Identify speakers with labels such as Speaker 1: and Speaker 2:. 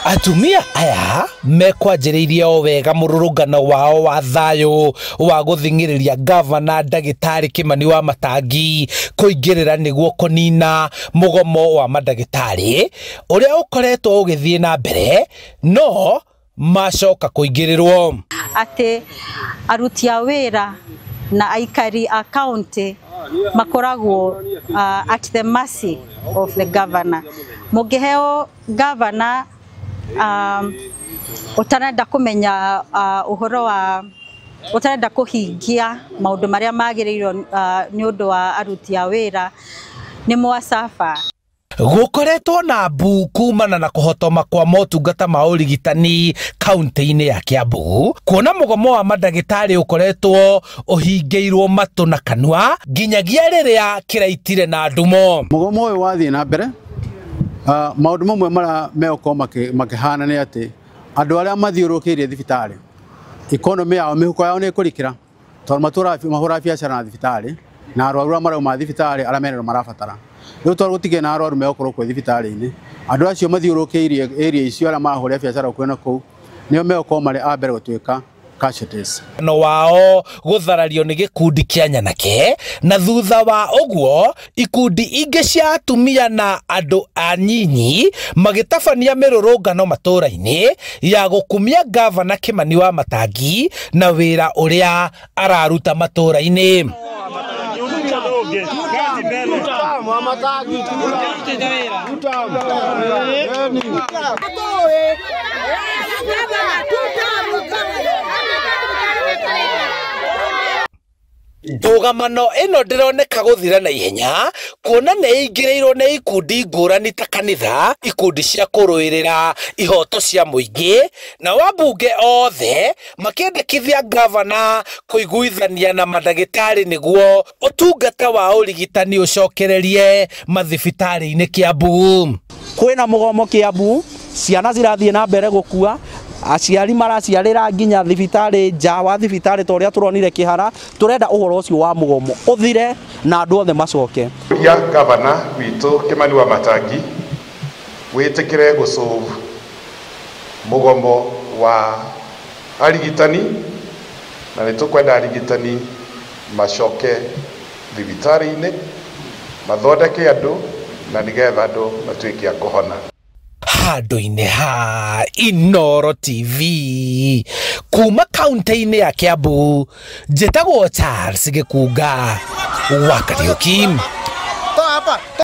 Speaker 1: Atumia aya mekwanjĩrĩirie o wega mũrũrũngano wao wa thayũ wa gũthing'ĩrĩria gavana ndagĩtarĩ Kĩmani wa Matangi kũingĩrĩra nĩguo kũnina mũgomo wa mandagĩtarĩ ũrĩa ũkoretwo ũgĩthiĩ na mbere, no macoka kũingĩrĩrwo.
Speaker 2: Atĩ aruti a wĩra na aikari a county makoragwo at the mercy of the governor. Mũngĩheo governor ũtarenda kũmenya ũhoro wa ũtarenda kũhingia maũndũ marĩa magĩrĩirwo nĩ ũndũ wa aruti a wĩra, nĩ mwacaba.
Speaker 1: Gũkoretwo na mbu kumana na kũhotoma kwa motungata ma ũrigitani kaunti-inĩ ya Kiambu, kuona mũgomo wa mandagĩtarĩ ũkoretwo ũhingĩirwo matũ na kanua nginyagia rĩrĩa kĩraitire na ndumo.
Speaker 3: Mũgomo ũyũ wathiĩ na mbere, maũndũ mamwe marĩa megũkorwo makĩhana nĩ atĩ andũ arĩa mathiũrũrũkĩirie thibitarĩ, economy yao, mĩhuko yao nĩ ĩkũrikĩra, tondũ matũraga mahũraga biacara na thibitarĩ na arwaru arĩa marauma thibitarĩ arĩa mena marabatara. Rĩu tondũ gũtikĩrĩ na arwaru megũkorwo kwĩ thibitarĩ-inĩ, andũ acio mathiũrũrũkĩirie area icio arĩa marahũrĩra biacara gũkuhĩ na kũu nĩo megũkorwo marĩ a mbere gũtuĩka casualties.
Speaker 1: No wao gũtharario nĩ gĩkundi kĩa nyanake, na thutha wa ũguo ikundi ingĩ cia atumia na andũ anyinyi magĩtabania mĩrũrũngano matũũra-inĩ ya gũkumia gavana Kĩmani wa Matangi na wĩra ũrĩa araruta matũũra-inĩ. Ndũgamano ĩno ndĩroneka gũthira na ihenya, kuona nĩ ĩingĩrĩirwo nĩ ikundi ngũrani ta kanitha, ikundi cia kũrũĩrĩra ihoto cia mũingĩ, na wambunge othe makĩendekithia gavana kũiguithania na mandagĩtarĩ nĩguo ũtungata wa ũrigitani ũcokererie mathibitarĩ-inĩ Kiambu.
Speaker 4: Kwĩna mũgomo Kiambu, ciana cirathiĩ na mbere gũkua, aciari maraciarĩra nginya thibitarĩ nja wa thibitarĩ ta ũrĩa tũronire Kĩhara. Tũrenda ũhoro ũcio wa mũgomo ũthire na andũ othe macoke.
Speaker 5: Ya gavana witũ Kĩmani wa Matangi wĩtĩkĩre gũsolve mũgomo wa arigitani, na nĩ tũkwenda arigitani macoke thibitarĩ-inĩ mathondeke andũ na nĩgetha andũ matuĩke a kũhona.
Speaker 1: Handũ-inĩ ha Inooro TV kuma kaunti-inĩ ya Kiambu, njĩtagwo Charles Gĩkunga wa Kariũki.